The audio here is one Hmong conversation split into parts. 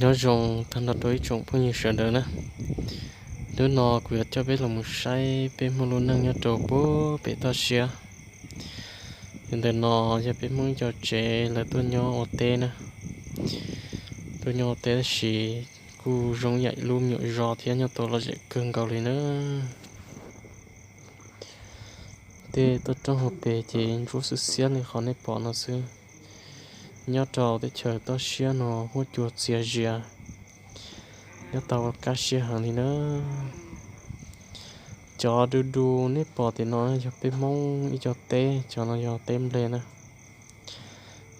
Nyob zoo tag nrho rau ib tsoom phooj ywg sawv daws na. Hnub no kuv yuav coj peb los mus saib peb Hmoob lub neej nyob rau puag pem toj siab. Ntawm no yog peb Hmoob ib co tsev lawv tuaj nyob ua teb na. Tuaj nyob ua teb tab sis kuj zoo yam lub me nyuam zos thiab nyob tau lom zem kawg nkaus li na. Tej toj roob hauv pes ces ntsuab xwb xiab li qhov nej pom no xwb. Nyob rau teb chaws toj siab no huab cua txias zias, nyob tau kaj siab heev li na. Cov du du nej pom tim no yog peb Hmoob ib co teb, cov no yog teb nplej na.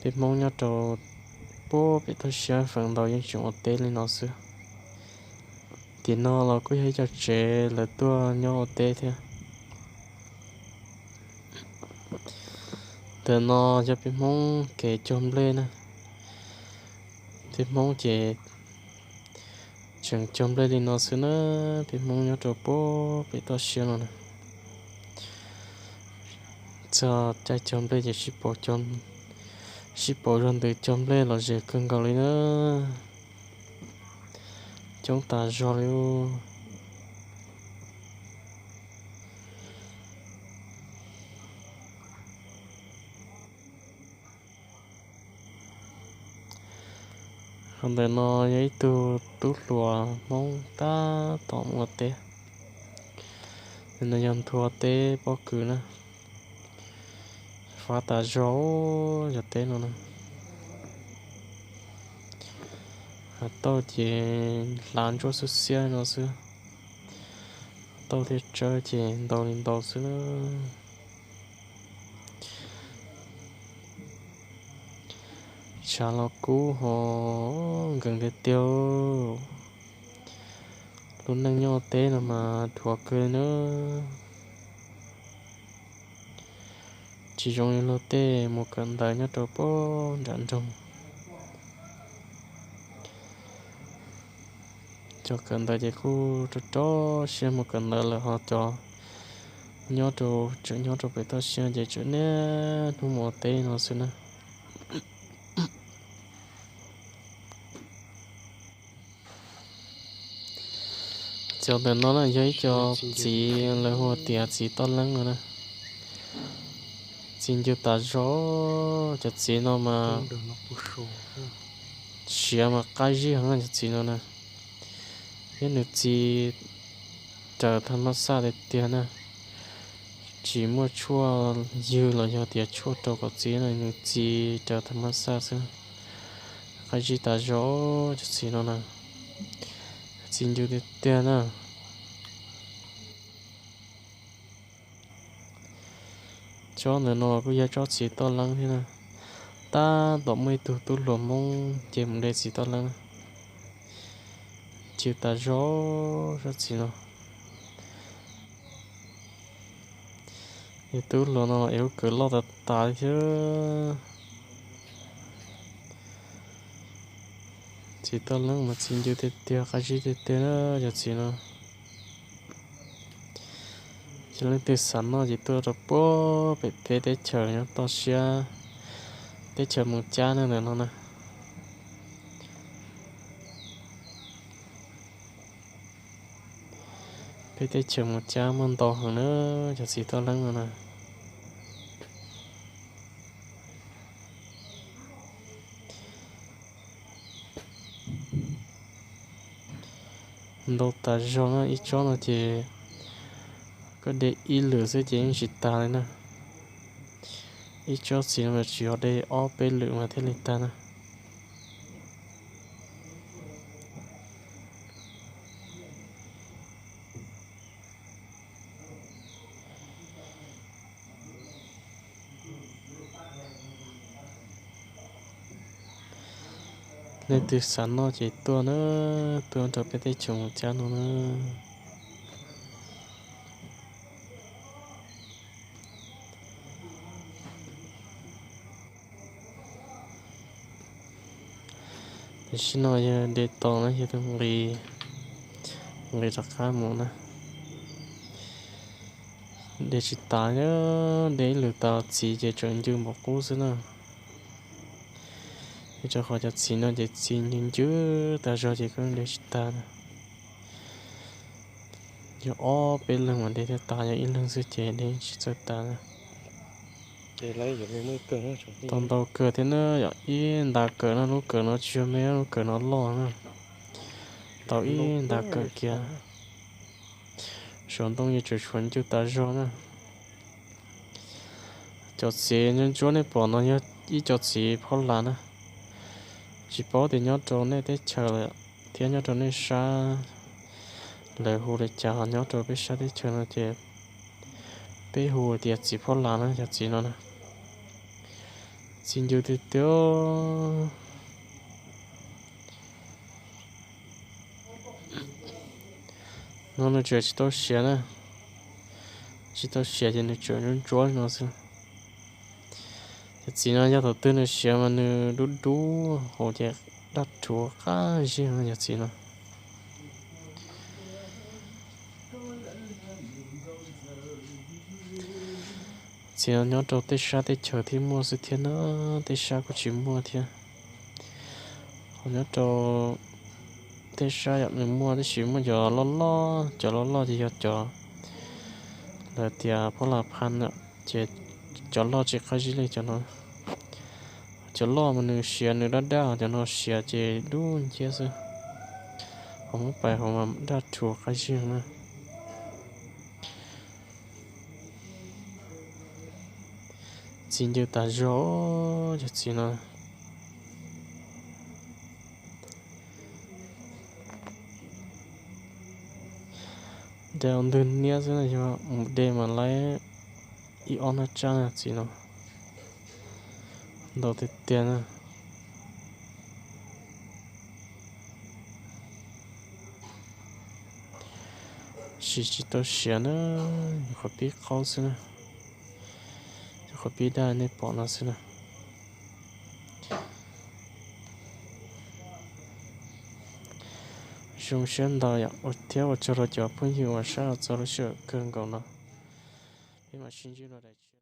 Peb Hmoob nyob rau puag pem toj siab feem ntau yeej tseem ua teb li no xwb. Tim no los kuj yog ib co tsev lawv tuaj nyob ua teb thiab. Ntawm no yog peb Hmoob kev cog nplej na. Peb Hmoob ces tseem cog nplej li no xwb na. Peb Hmoob nyob rau puag pem toj siab no na. Txog caij cog nplej ces sib pauv, sib pauv zog ntws cog nplej lom zem kawg nkaus li na. Coob tas zog li. Qhov ntawm no yog ib tug tub hluas Hmoob tab tom mus ua teb. No yog nthua teb pob kws na. Fav tas zog cov teb no na. Hav tauj ces hlav ntsuab xwb xiab no xwb. Hav tauj thiab tsawb ces ntau li ntau xwb. Tshav los kub ho nkees tiag tiag. Lub neej nyob teb no mas dhuav kawg li na. Tsis zoo li luag tej mus kawm ntawv nyob rau puag nram nroog. Cov kawm ntawv ces kuj rau rau siab mus kawm ntawv lawm, ho cov nyob rau, tseem nyob rau pem toj siab ces tseem niaj hnub mus ua teb no xwb na. Cov ntawm no na yog ib co txiv lawv hu tias txiv toj leeb no na. Txiv ncw tas zog, cov txiv no mas siav mas qab zib heev cov txiv no na. Thiab nws txi raws thaj mab xaj tiag tiag na. Tsis muaj tshuaj ywg los yog tias tshuaj rau kom txi no, nws txi raws thaj mab xaj xwb. Qab zib tas zog cov txiv no na. Txi ncw tiag tiag na. Tsob ntawm no kuj yog tsob txiv toj leeb thiab na. Tab tom muaj ib tug tub hluas Hmoob ces mus de txiv toj leeb na. Ncw tas zog tsob txiv no. Yog tub hluas no es ub kawm loj tas tas li thiab. Txiv toj leeb mas txi ncw tiag tiag, qab zib tiag tiag na cov txiv no. Yog leej twg xav noj ces tuaj rau puag pem peb teb chaws nyob toj siab, teb chaws Moos Cab na ntawm no na. Peb teb chaws Moos Cab muaj ntau heev na cov txiv toj leeb no na. Ntau tas zog na, ib tsob no ces koj de ib lwm xwb ces yeej tsis tas li na. Ib tsob txiv no tsis yog de ob peb lwm mas thiaj li tag na. Leej twg xav noj ces tuaj na, tuaj rau peb teb chaws Moos Cab no na. Tam sim no yog de tau na, yog tus nqis, nqis rov qab mus na. De tsis tas, de ib lwm tas txiv ces tseem ncw npaum qub xwb na. Rau qhov cov txiv no ces txi ncw ncwb tas zog ces koj de tsis tag na. Yog ob peb leeg mas de thiaj tag, yog ib leeg xwb ces de tsis txawj tag na. Tau ntau kawg thiab na, yog ib nta kawm no, lub kawm no tsis yog me, lub kawm no loj na. Tau ib nta kawm kiag. Saum ntoo yeej tseem tshuav ncw tas zog na. Cov txiv ntsuab nej pom no yog ib co txiv phob las na. Tsis paub tias nyob rau nej teb chaws lawm thiab nyob rau nej sab lawv hu li cas, ho nyob rau peb sab teb chaws no ces peb hu tias txiv phob las na, cov txiv no na. Txi ncw tiag tiag. No nws tseem tsis tau siav na, tsis tau siav ces nws tseem ntsuab ntsuab li no xwb. Cov txiv no yog thaum twg nws siav mas nws dub dub hauv ces daj rhuv qab zig no cov txiv no. Txiv no nyob rau tej sab teb chaws thiaj muaj xwb thiab na, tej sab kuj tsis muaj thiab. Ho nyob rau tej sab yam nws muaj tab sis muaj cov loj loj, cov loj loj ces yog cov lawv tias phob las phaj na, ces cov loj tsis qab zib li cov no. Cov loj mas nws siav nws daj daj, cov no siav ces dub nciab xwb. Ho muab pais hauv mas daj rhuv qab zig na. Txi ncw tas zog cov txiv no. De ua ntwg niab xwb na, yog mus de mas laib ib ob nab tsab na txiv no. Ntau tiag tiag na. Sim tsis tau siav na, nyuam qhuav pib qaub xwb na, nyuam qhuav pib daj nej pom no xwb na. Zoo siab ntau thiab ua tsaug rau cov phooj ywg uas saib txog lub sij hawm kawg nkaus no. Peb mam sib ntsib rau daim tshiab.